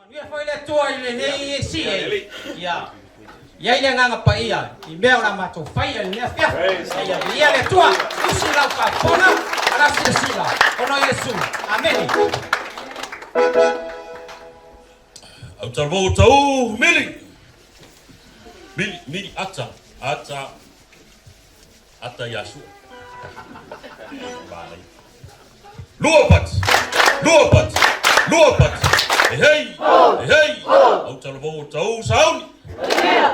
Manuia foi le Atua i lenei sie. Ia i ai le agaga paia i mea o le a matou faia i lenei afiafi. Ia viia le Atua, usi lau faafofoga ma lau silasila ona o Iesu. Amene. Au talavou tau mili. Mili, mili, ata, ata, ata ia sua. Manaia. Lua pati, lua pati, lua pati. E hei, e hei. Au talavou tau sauni.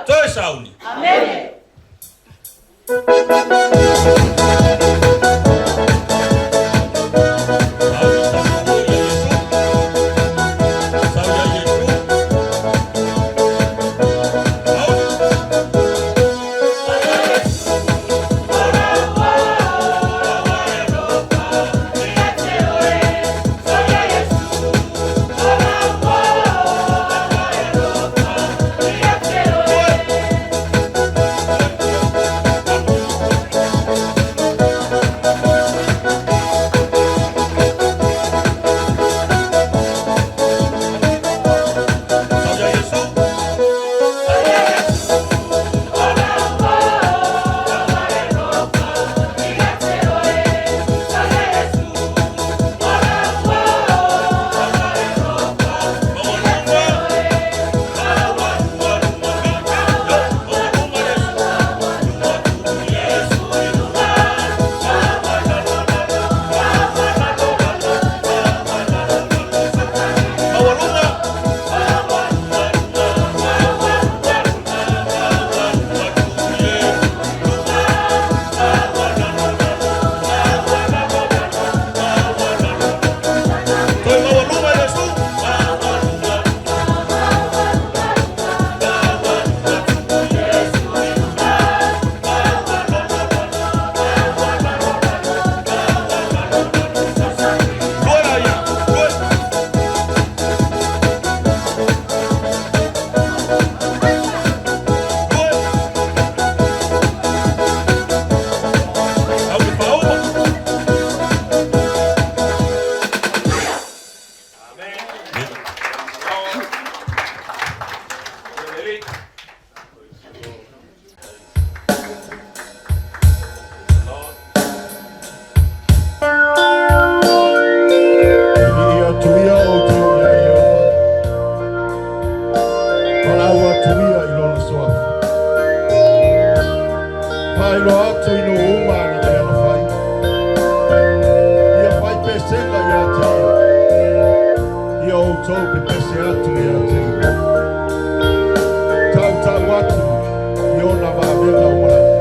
Toe sauni. Amene. Sauni talavou ia Iesu. Sau ia Iesu. Sauni. Sau ia Iesu. Maualuga. Toe maualuga Iesu. Lua laia. Lua. Lua. Sau le faauma. Viia atu ia outou iā Ieova, valaau atu ia i lona suafa. Faailoa atu i nuu uma ana mea na fai. Ia fai pesega ia te ia. Ia outou pepese atu ia te ia. Tautau atu i ona vavega o malaga.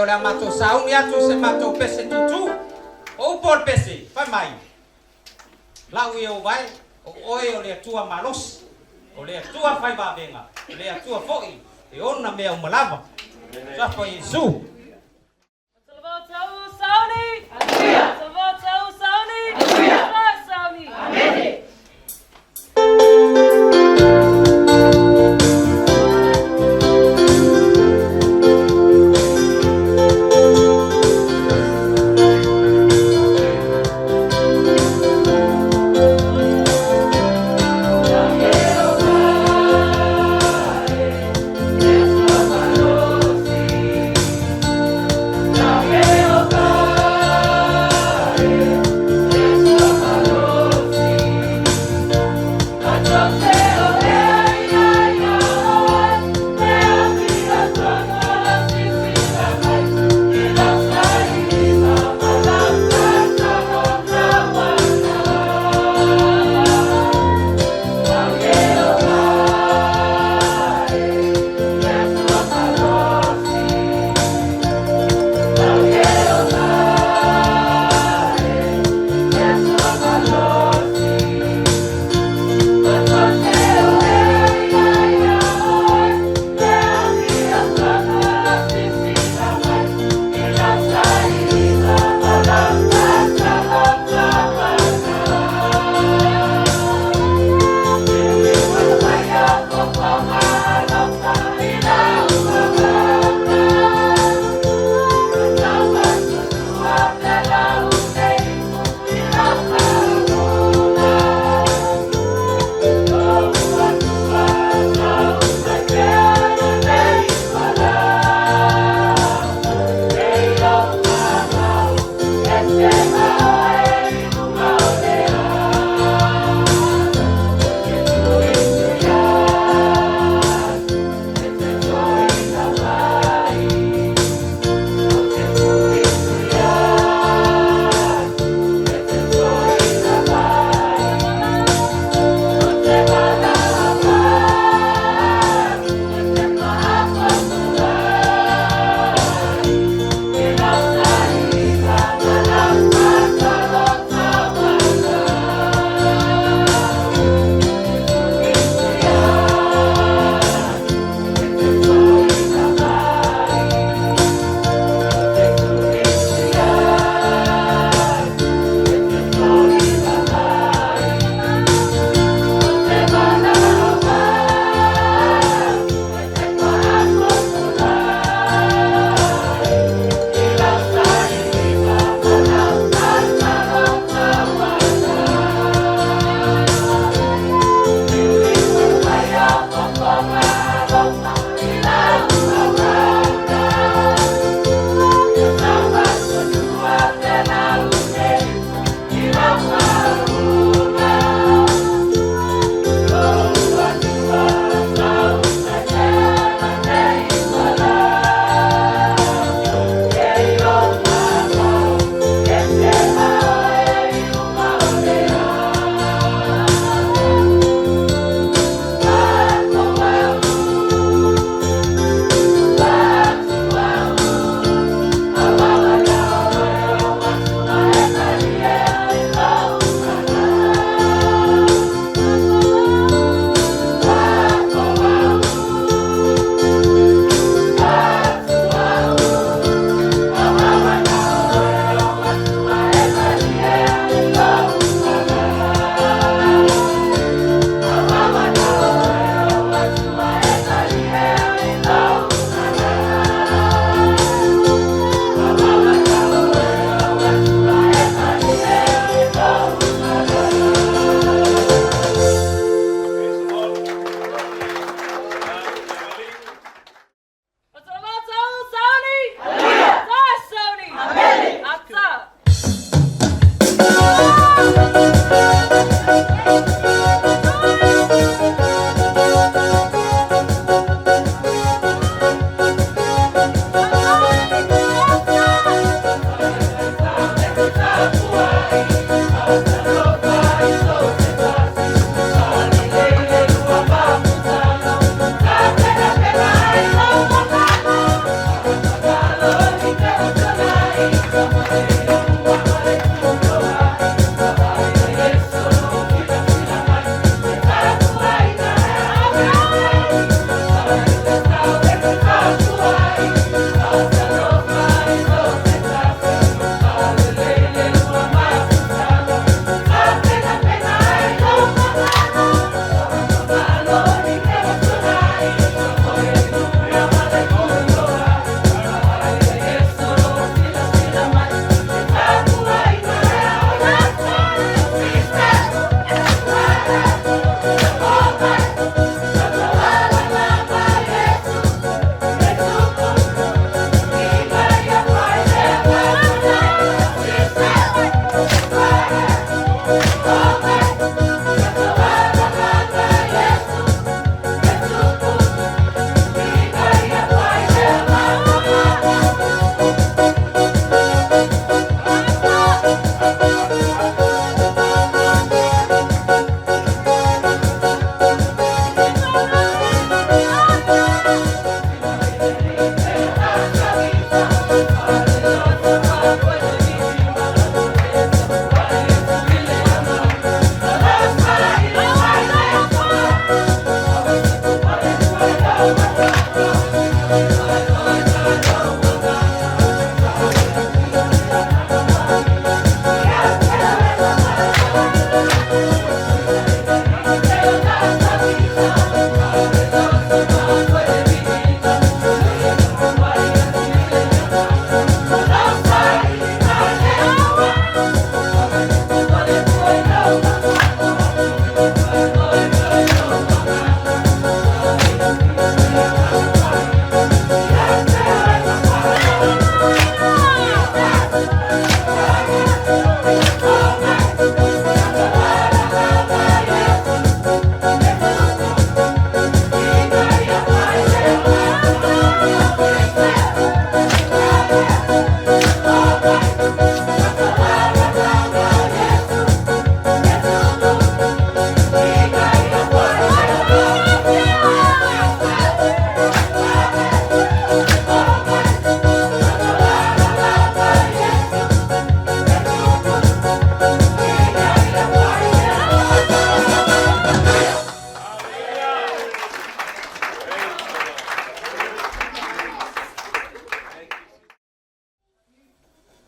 o le a matou sauni atu i se matou pese tūtū. O upu o le pese, fai mai, Lau Ieova e, o oe o le Atua malosi, o le Atua fai vavega, o le Atua foi e ona mea uma lava. Suafa o Iesu.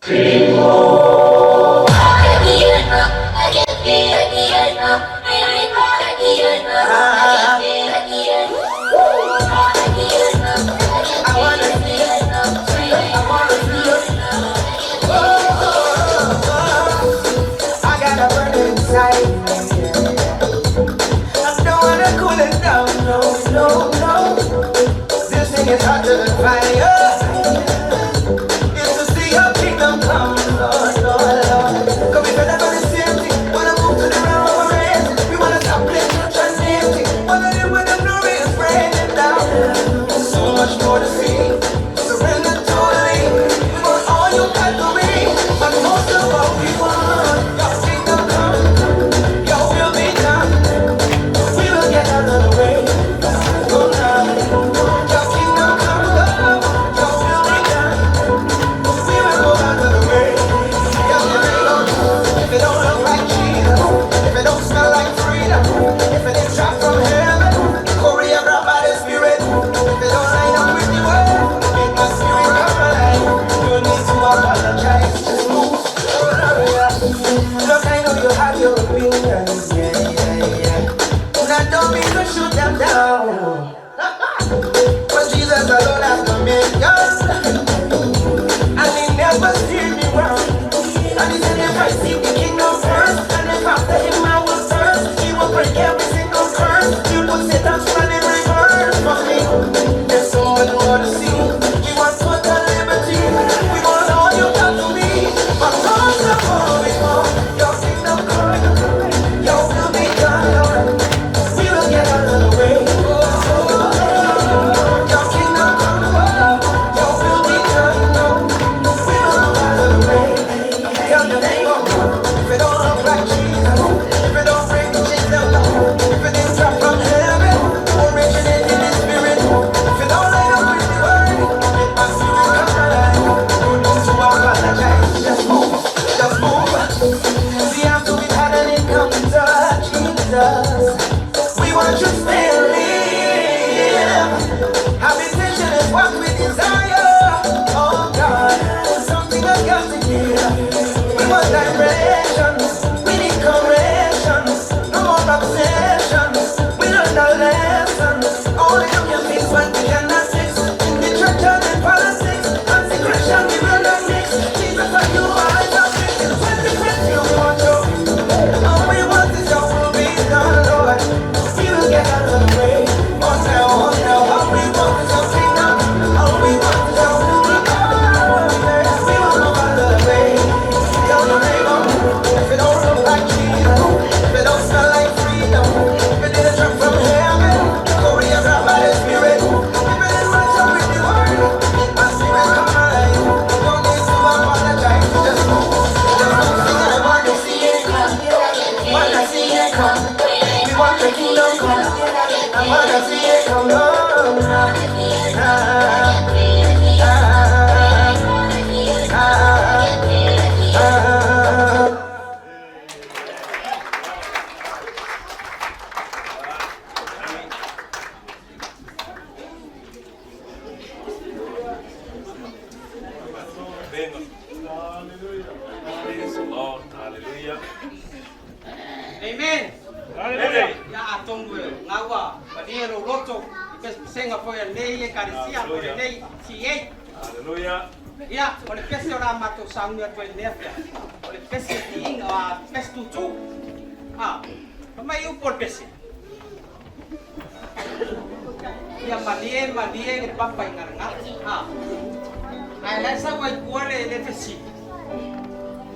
I got a burning inside. I don't wanna cool it down, no, no, no. This thing is hotter than fire. It's to see your kingdom come, Lord, Lord, Lord. 'Cause we fed up on the same thing. Wanna move to the realm of amazing. We wanna stop playing church and empty. Wanna live with the glory is raining down. So much more to see. Surrender totally. We want all you got to be. But most of all, we want your kingdom come. Your will be done. We will get out of the way. Oh, now. Your kingdom come, love. Your will be done. We will go out of the way. If it don't look like Jesus, if it don't smell like freedom, if it ain't shot from heaven, choreographed by the Spirit, if it don't line up with the word, make my spirit come alive. No need to apologize, just move. Look, I know you have your opinions, yeah, yeah, yeah. And I don't mean to shoot them down, but Jesus alone has dominion. And he never steered me wrong. And he said if I seek the kingdom first, and if after him I will thirst, he will break every single curse. He put Satan's plan in reverse for me. There's so much more to see. We want total liberty. We want all you got to be. But most of all, we want your kingdom come, your will be done, Lord. We will get out of the way. Your kingdom come, your will be done, Lord. We will go out of the way. Tell your neighbor, if it don't look like Jesus, if it don't bring the chains down, if it didn't drop from heaven, originate in the spirit, if it don't line up with the word, make my spirit come alive. No need to apologize, just move, just move. See, after we've had an encounter, Jesus, we want you to stay and live. Habitation is what we desire. Oh God, something has got to give. We want direction, we need correction. No more obsessions. We learned our lessons. Only you can fix what we cannot fix. In the church and in politics, consecration we will not mix. Jesus and you are the fix. In 2020 we want you. All we want is your will be done, Lord. We will get out of the way. Oh now, oh now, all we want is your kingdom. All we want is your will be done. We will go out of the way. Tell your neighbor, if it don't look like Jesus, if it don't smell like freedom, if it didn't drop from heaven, choreographed by the Spirit, if it didn't match up with the word, make my spirit come alive. No need to apologize, just move, just move. Sing it, I wanna see it come, wanna see it come. We want the kingdom come, I wanna see it come. Oh, ah, ah, ah, ah. Praise the Lord. Hallelujah. Amen. Amen. Ia atonu e gaua malie lou loto i pesepesega foi a lenei ekalesia po o lenei CA. Hallelujah. Ia, o le pese o le a matou sauni atu ai i lenei afiafi, o le pese tiiga, a pese tūtū. A, fai mai upu o le pese. Ia malie, malie le papa i galagala. A, ae la e sau ai tua le, le fesili.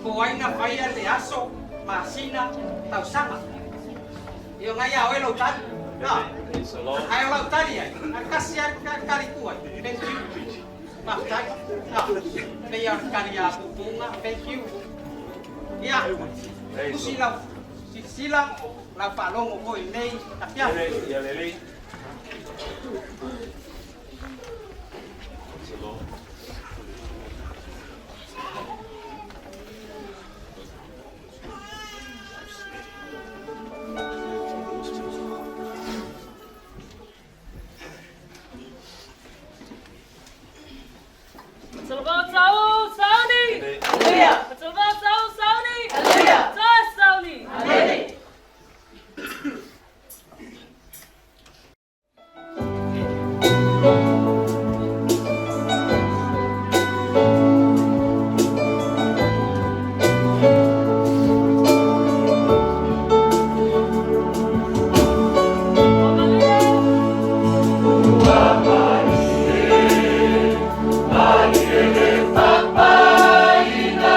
Po o ai na faia le aso, masina, tausaga. Ia o ngai ia oe lou tali. A, Praise the Lord. ae o lau tali ai, na le tasi lava le tali tua ai. Thank you. Faafetai. A, pei lava o le tali a pupuga, thank you. Ia, Praise tusi the lau silasila, lau faalogo foi i lenei afiafi. Ia lelei. Praise the Lord. Salavatsau, Sauni! Ua malie, malie le papaina.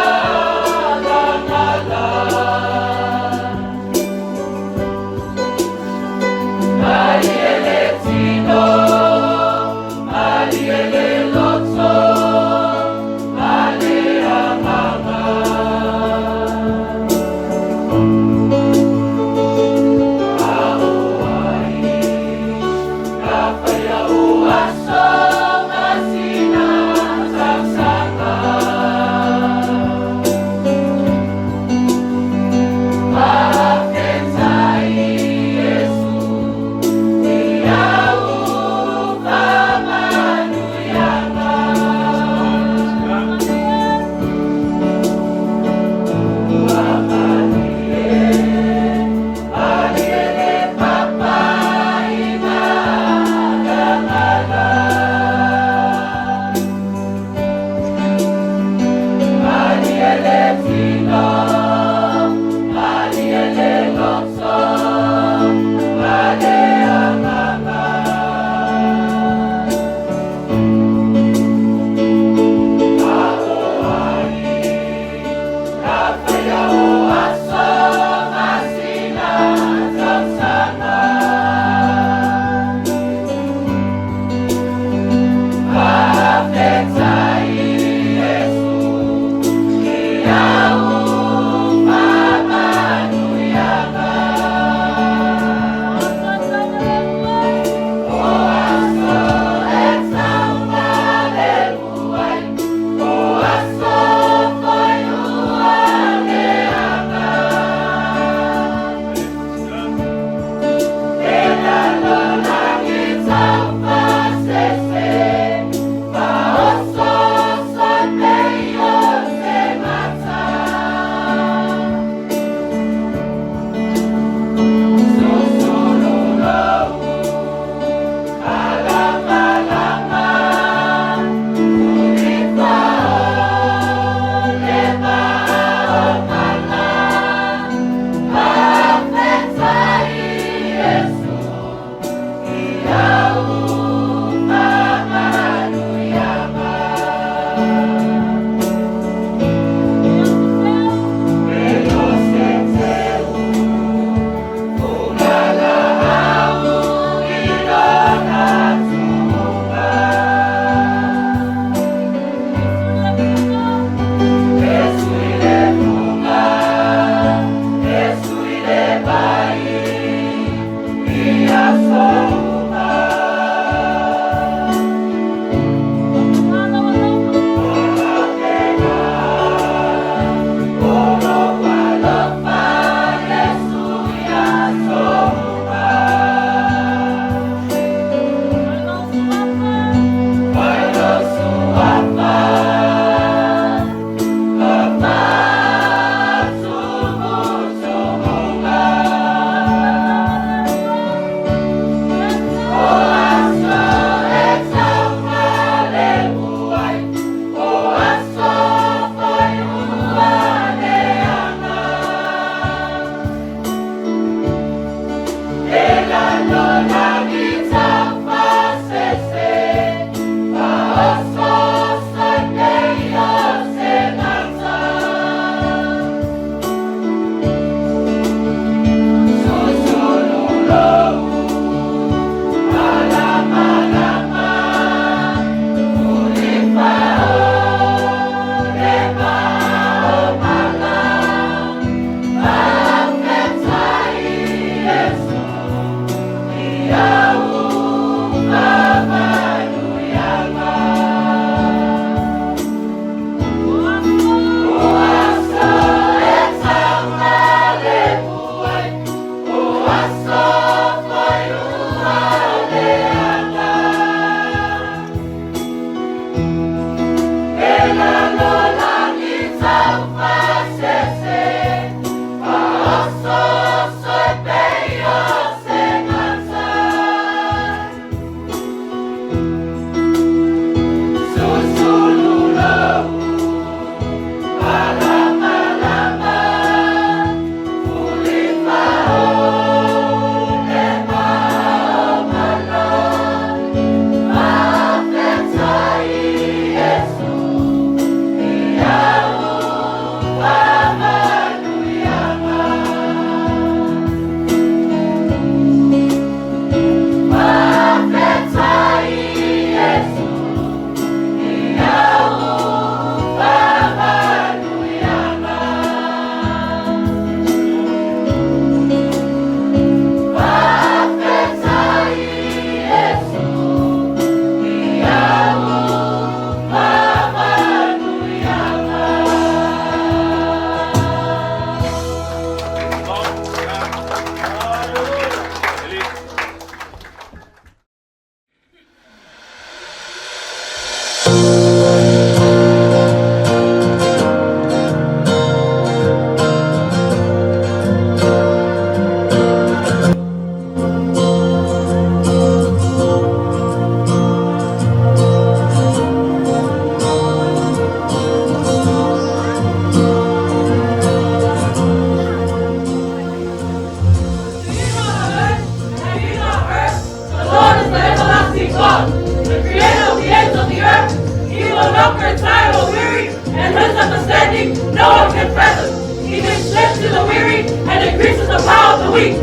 understanding no one can fathom. He gives strength to the weary and increases the power of the weak.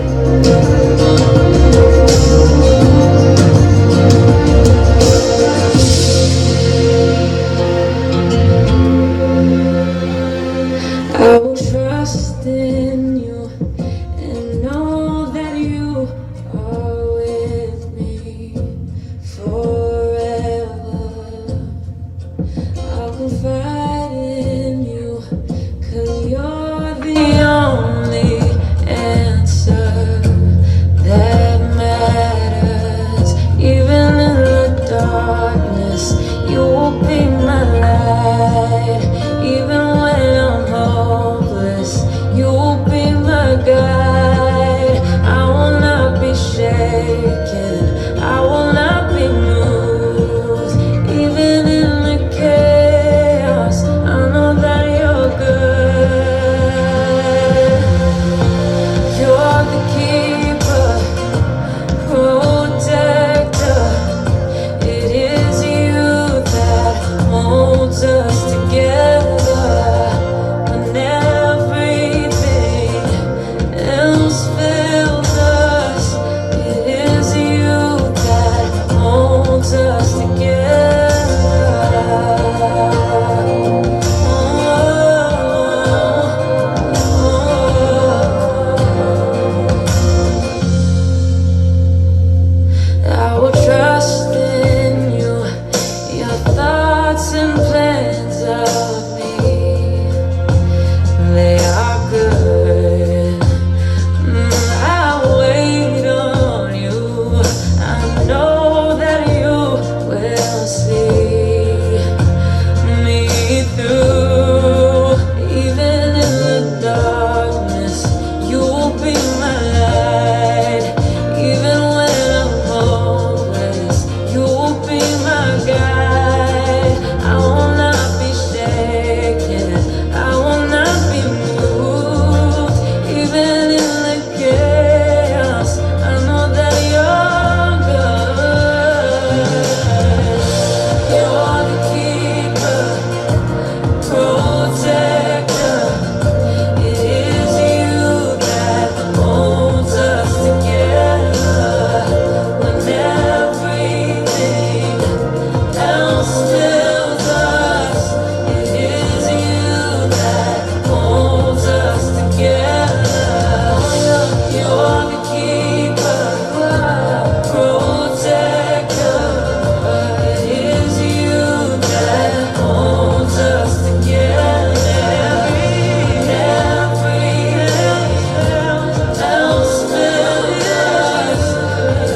I will trust in you and know that you are with me forever. I'll confide in you, 'cause you're the only answer that matters. Even in the darkness, you will be my light. Even when I'm hopeless, you will be my guide. I will not be shaken, I will not be moved. Even in the chaos, I know that you're good. You're the keeper, protector. It is you that holds us together when everything else fails us. It is you that holds us together. Oh, oh, oh. I will trust in you, your thoughts and plans of me. They are good. I wait on you. I know that you will see me through. Even in the darkness, you will be my light. Even when I'm hopeless, you will be my guide. I will not be shaken. I will not be moved. Even in the chaos, I know that you're good. You're the keeper, protector. It is you that holds us together when everything else fails us. It is you that holds us together. You're the keeper, protector. It is you that holds us together. Everything else fails us.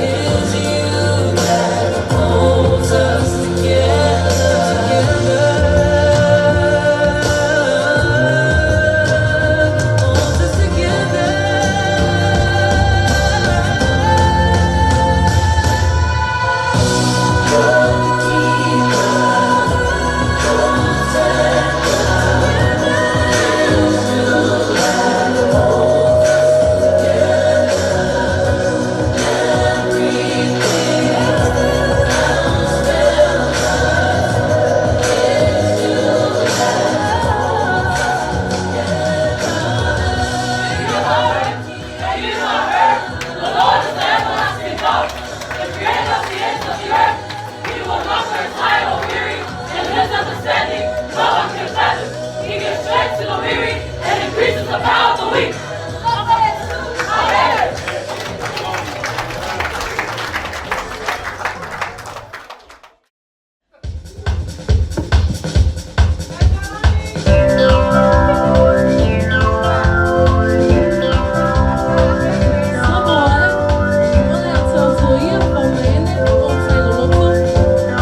It is you that holds us together. Holds us together. Have you not heard? The Lord is the everlasting God, the creator of the ends of the earth. He will not grow tired or weary, and his understanding no one can fathom. He gives strength to the weary and increases the power of the weak. Amen. Samoa, o le atoatoia faamaene o tailoloto,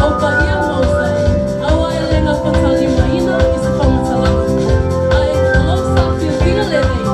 au paia mausai, aua e le gafataulimaina i se faamatalaga. Ae o lau saofiafiga lenei.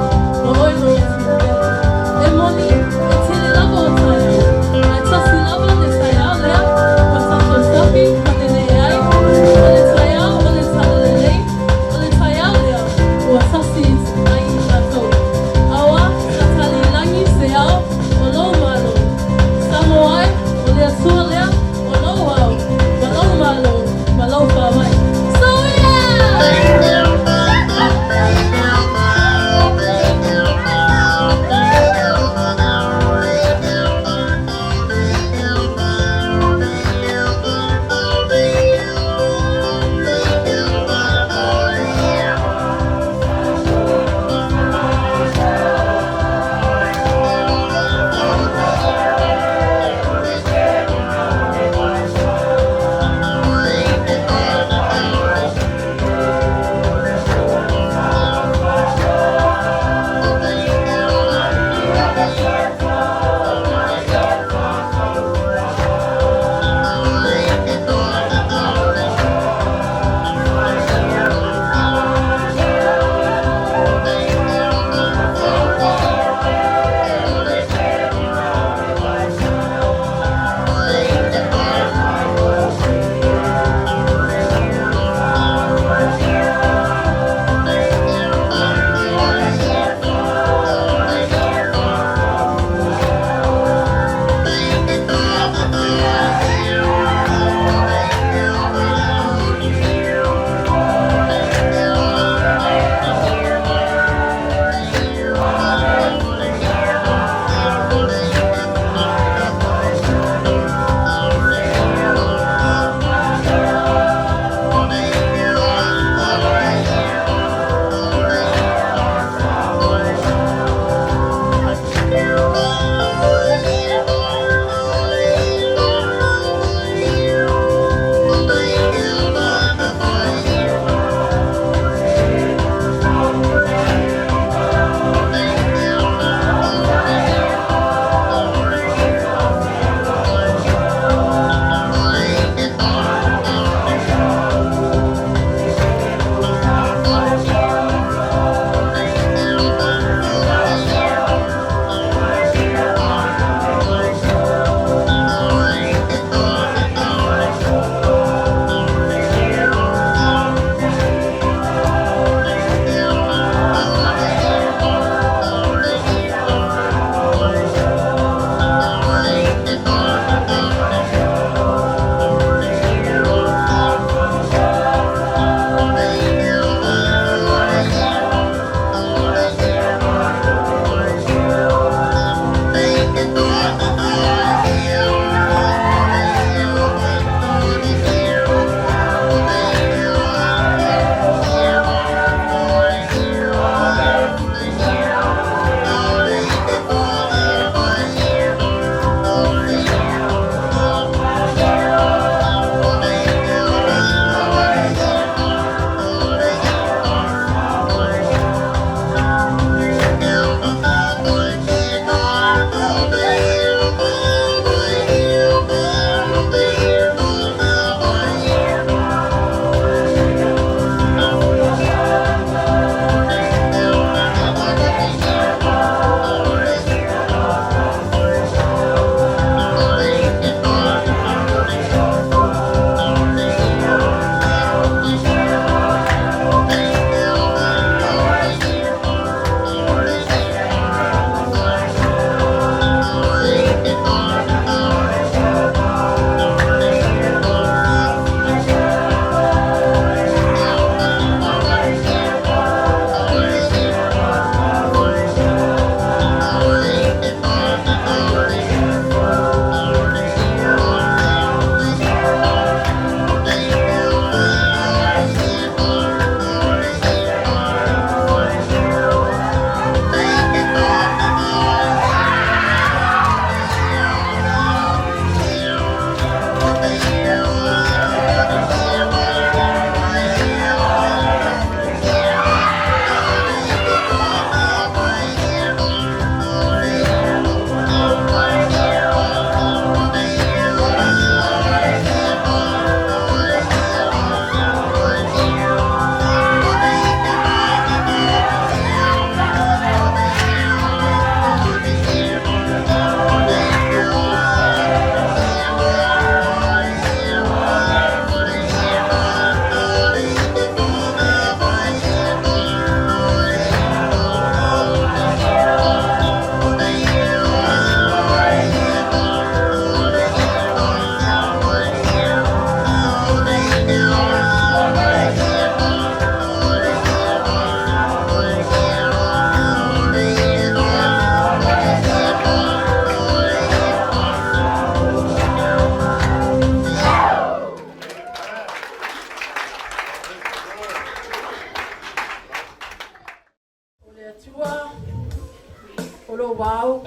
O lou vao,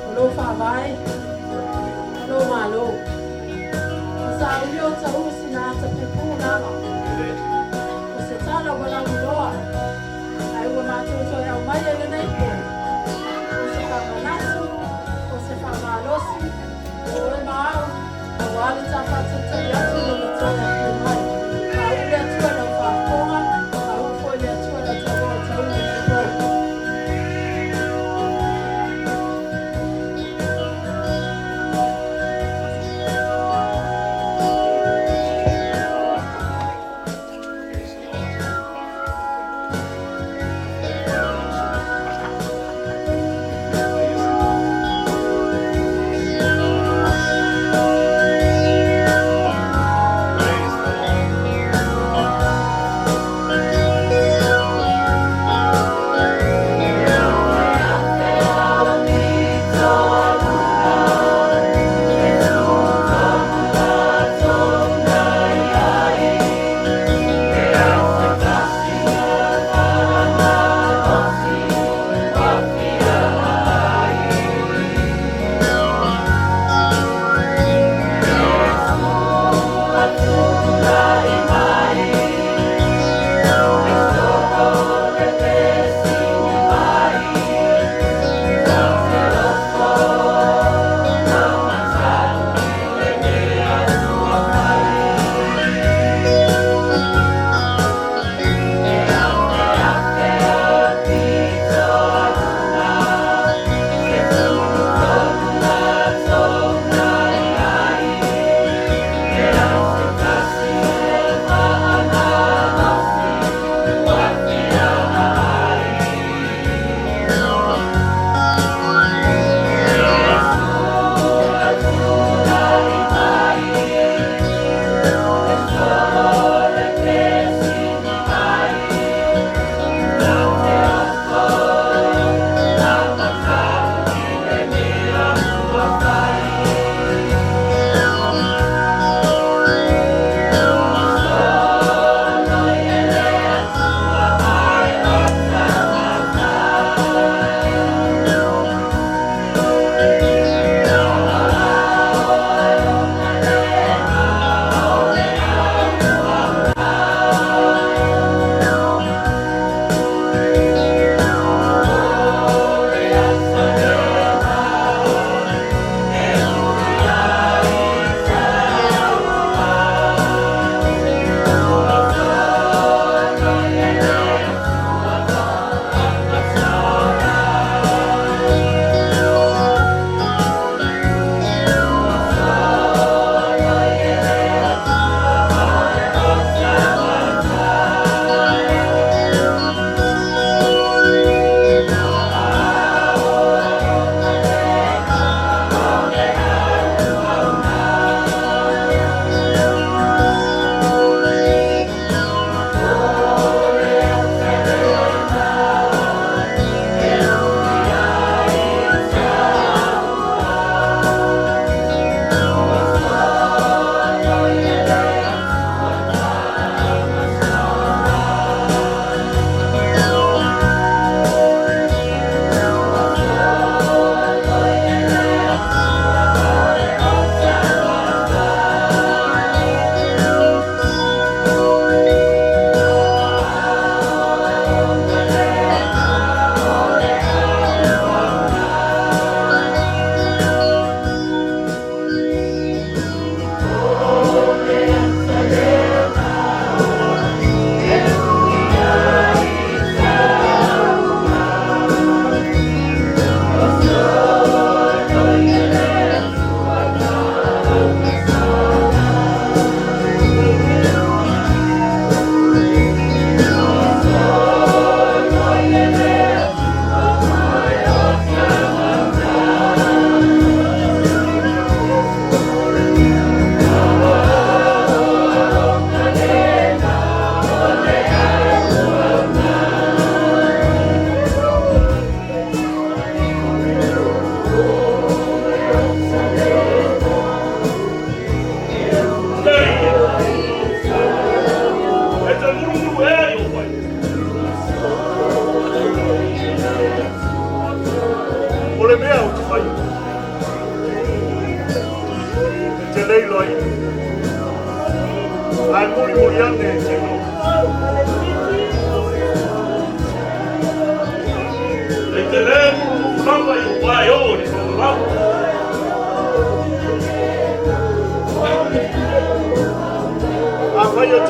o lou faavae, o lou malo. O sauli o ta'u sina tapupu lava. O se tala ua lauiloa, ae ua matou toe aumaia i lenei po. O se faamanatu, o se faamalosi, o oe ma au, auā le ta faatalitali atu i lona toe afio mai. Faauu le Atua i lau faafofoga, faauu foi le Atua i lau tauoa o ta'u i lenei po.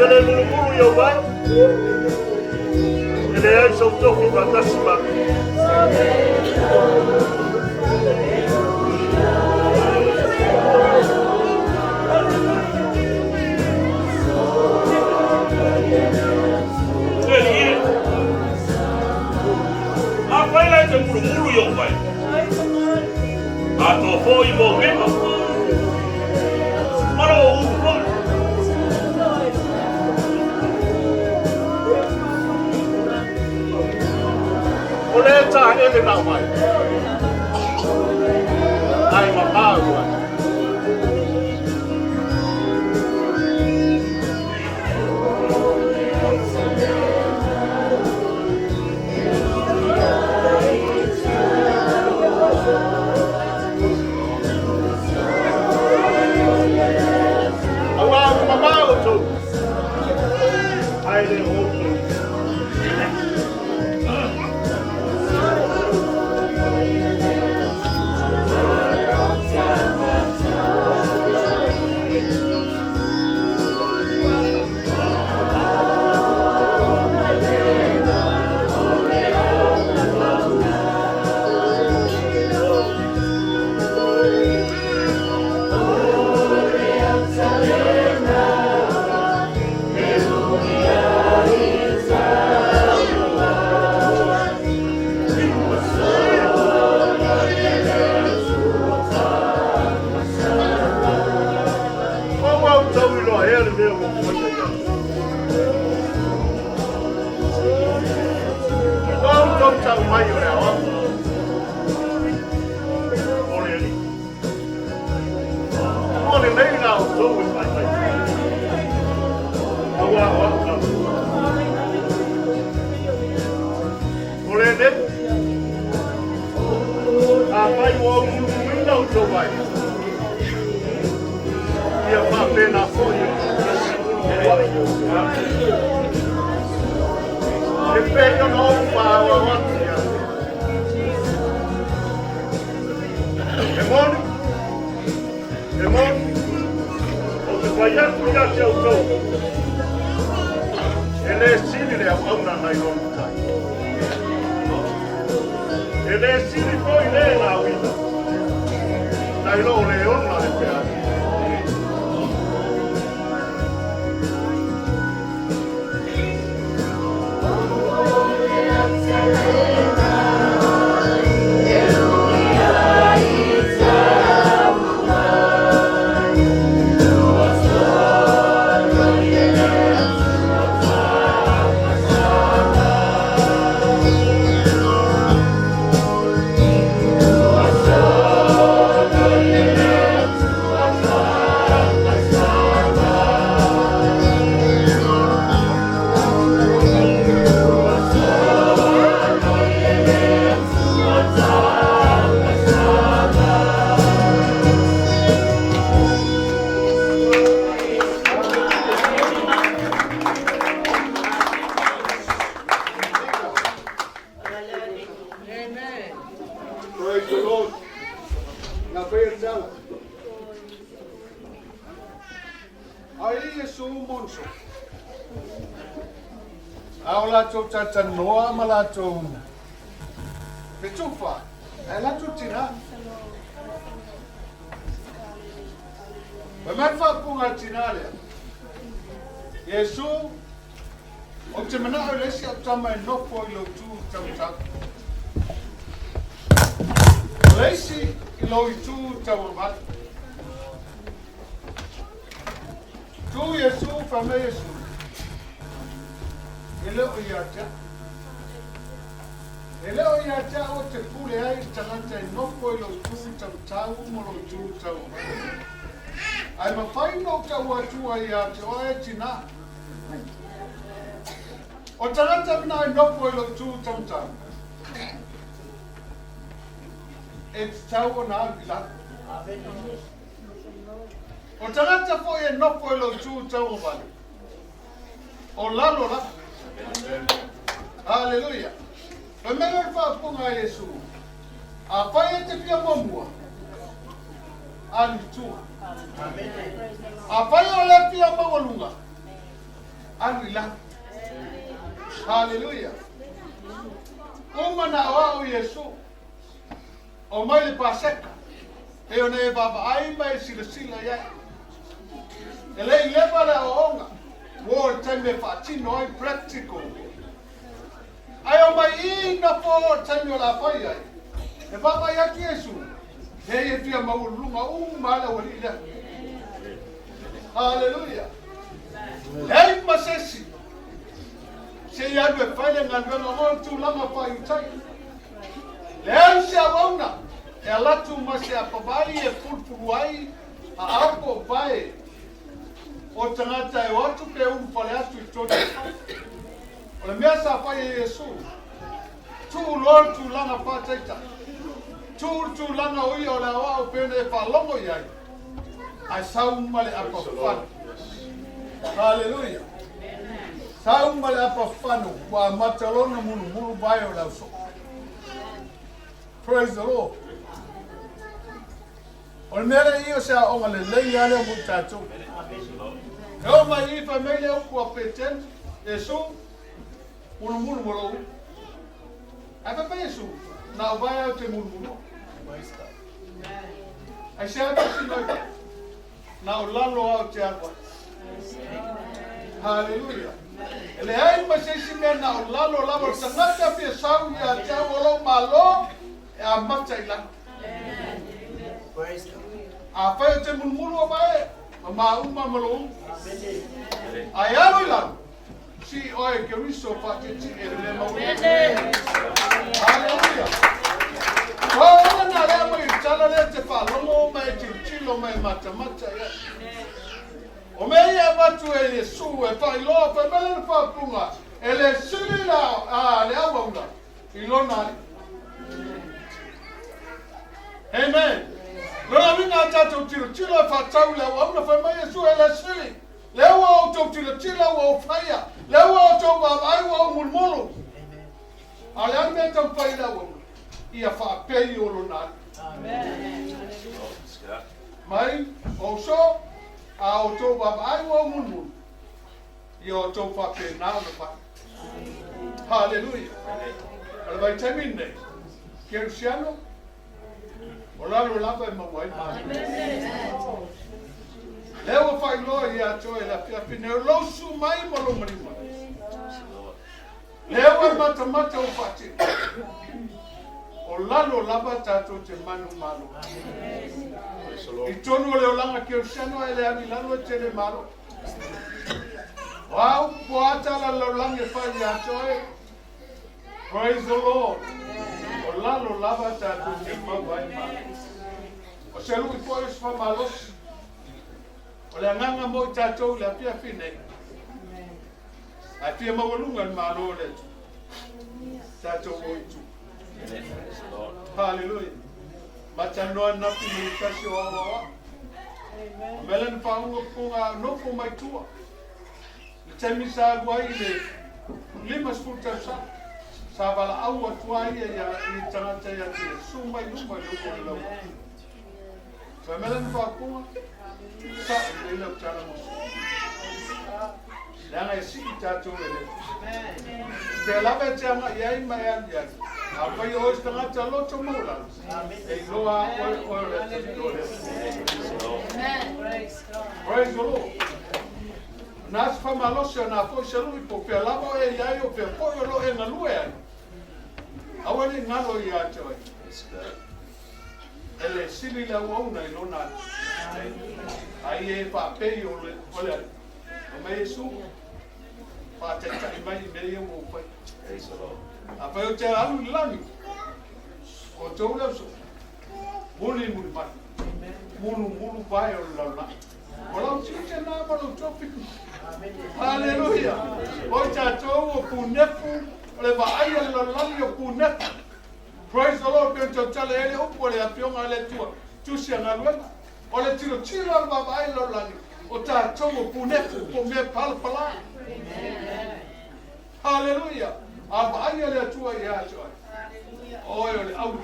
te le mulumulu i ou vae, e leai sou tofi faatasi ma Le alii e, afai la e te mulumulu i ou vae, atoa foi mou lima ma lou ulu foi. O lea taeele na aumai, ae mamau ai. Auā ua mamao outou, ae le o outou. O ua outou iloa ea le mea ua ou faia ia te outou? Ua outou tau mai o le aoao o le Alii. Ua lelei la outou e fai mai, auā o au lava. O lenei, afai ua ou mulumuluina outou ai, ia faapena foi ona mulumuluai. E pei ona ou faaauau atu ia te. E moni, e moni, ou te fai atu ia te outou, e lē sili le auauna nai lo le matai. E lē sili foi le na auina, nai lo le ona le feau. Praise the Lord. Na faia le tala. Ai Iesu monso. A o latou talatalanoa ma latou fetufa, ae latou tina. Fai mai le faaupuga a le tina lea, Iesu, ou te manao i le isi au tama e nofo i lou tu taumatau. O le isi i lou itu tauavale. Tu Iesu, fai mai Iesu, E le o ia te au. E le o ia te au e te pule ai i le tagata e nofo i lou tu taumatau ma lou tu tauavale. Ae mafai ona ou tau atu ai ia te oe, tina. O tagata mena e nofo i lou tu taumatau, e tatau ona alu i lalo. O tagata foi e nofo i lou tu tauagavale, o lalo lava. Haleluia! Fai mai loa le faaupuga a Iesu, Afai e te fia muamua, alu i tua. Afai o le fia maualuga, Alu i lalo. Haleluia. Uma na aoao Iesu. O mai le Paseka. E ona e vaavaai ma e silasila i ai. E le i leva le aoaoga, ua oo i le taimi e faatino ai, practical. Ae omai i nofo o le taimi o le a fai ai, e vaavaai atu Iesu, he ia fia maualuluga uma lava le aualii lea. Haleluia! Leai ma se isi se i alu e fai le galuega o le tulaga faaiutai. Leai se auauna e alatu ma se apavai e fulufulu ai aao po o pae o tagata e o atu pe ulufale atu i totonu o le fale. O le mea sa fai e Iesu, tuu loa le tulaga faataitai, tuu le tulaga o ia o le aoao pei ona e faalogo i ai, ae sau ma le apa fano. Haleluia! Sau ma le apa fano, ua amata loa ona mulumulu vae o le ausoo. Praise the Lord. O le mea lea i o se aoga lelei lava lea mo i tatou. E oo mai i i fai mai le upu a Petelu, Iesu, mulumulu mo lou upu. Ae fai mai Iesu, na o vae au te mulumulua. Ai se atu si mai vai, na o lalo au te alu ai. Haleluia. E leai ma se isi mea na o lalo lava o le tagata fia sau ia te au o lou malo e amata i lalo. Afai o te mulumulu o vae, ma mauma ma lou upu. Ae alu i lalo, sii oe e Keriso faatietie le mea maualuluga. Haleluia! Ua ola na lea mai i tala lea te faalogo ma e tilotilo ma e matamata i ai. O mea ia e avatu e Iesu e faailoa fai mai lana faaupuga, e le sili la, le auauna i lona alii. Amen. Lona uiga a tatou tilotilo e faatatau i le auauna, fai mai Iesu e le sili. Lea ua outou tilotilo ua ou faia, lea ua outou vaavaai ua ou mulumulu. A o le a le mea e taumafai i le auauna? Ia faapei o lona alii. Mai ou so, a outou vaavaai ua ou mulumulu, ia outou faapena ona fai. Haleluia. O le vaitaimi lenei, Kerisiano, o lalo lava e maua ai malo. Lea ua faailoa ia te oe i le afiafi nei, o lou susu mai ma lou maliu mai. Lea ua e matamata ua faatino. O lalo lava tatou te manumalo. I totonu o le olaga kerisiano a e le alu i lalo e te le malo. O a upu po o a tala a le lalolagi e fai ia te oe, Praise the Lord. O lalo lava tatou te maua ai malo. O se lui foi o se faamalosi. O le agaga mo i tatou i le afiafi nei. Ae fia maualuga le malo o le Atua. Tatou o i tua. Hallelujah. Matalanoa ananafi ma le tasi o aoaoa. O mea lea na faauma puga nofo mai tua. Le taimi sa alu ai i le 50 tausaga, sa valaau atu ai ia ia i tagata ia te susu mai luma i le upu o le lauoho. Fai mai lana faaupuga, Sa'o lelei lau tala Mose. Leaga e sii tatou e le Atua. Pea lava e te agai ai ma e alu i ai, afai o oe se tagata loto maualalo, e iloa a oe oe o le atalii o le Atua. Praise the Lord. Na se faamalosi o na foi se lui po o fea lava o e i ai o fea foi o lo o e galue ai. Aua ne i galo ia te oe. E le sili le auauna i lona alii. Ai e faapei o le o le alii. Fai mai Iesu, faataitai mai i mea ia ua ou faia. Afai ou te alu i le lagi, o outou le ausoo, muli muli mai, mulumulu vae o le lalolagi. O lau tiute na ma lou tofi. Haleluia. O i tatou o punefu, o le vaai a le lalolagi o punefu. Praise the Lord, pei ona tautala ai le upu a le Afioga a le Atua, tusi a galuega. O le tilotilo a le vaavaai le lalolagi, o tatou o punefu, po o mea palapala. Haleluia. A vaai a le Atua ia te oe, o oe o le auro.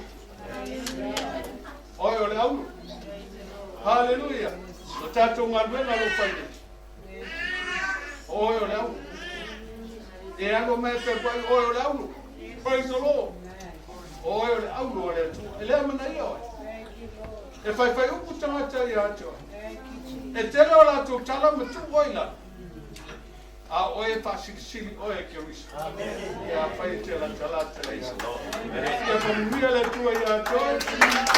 Oe o le auro. Haleluia. O tatou galuega o lo o fai nei. O oe o le aulu. E alu mai pe pai oe o le aulu. Praise the Lord. O oe o le aulu a le Atua. E le amanaia oe. E faifai upu tagata ia te oe. E tele o latou tala ma tuu oe i lalo. A o oe e faasilisili oe e Keriso. Ia afai e te latalata ia. Ia faamanuia le Atua ia te oe.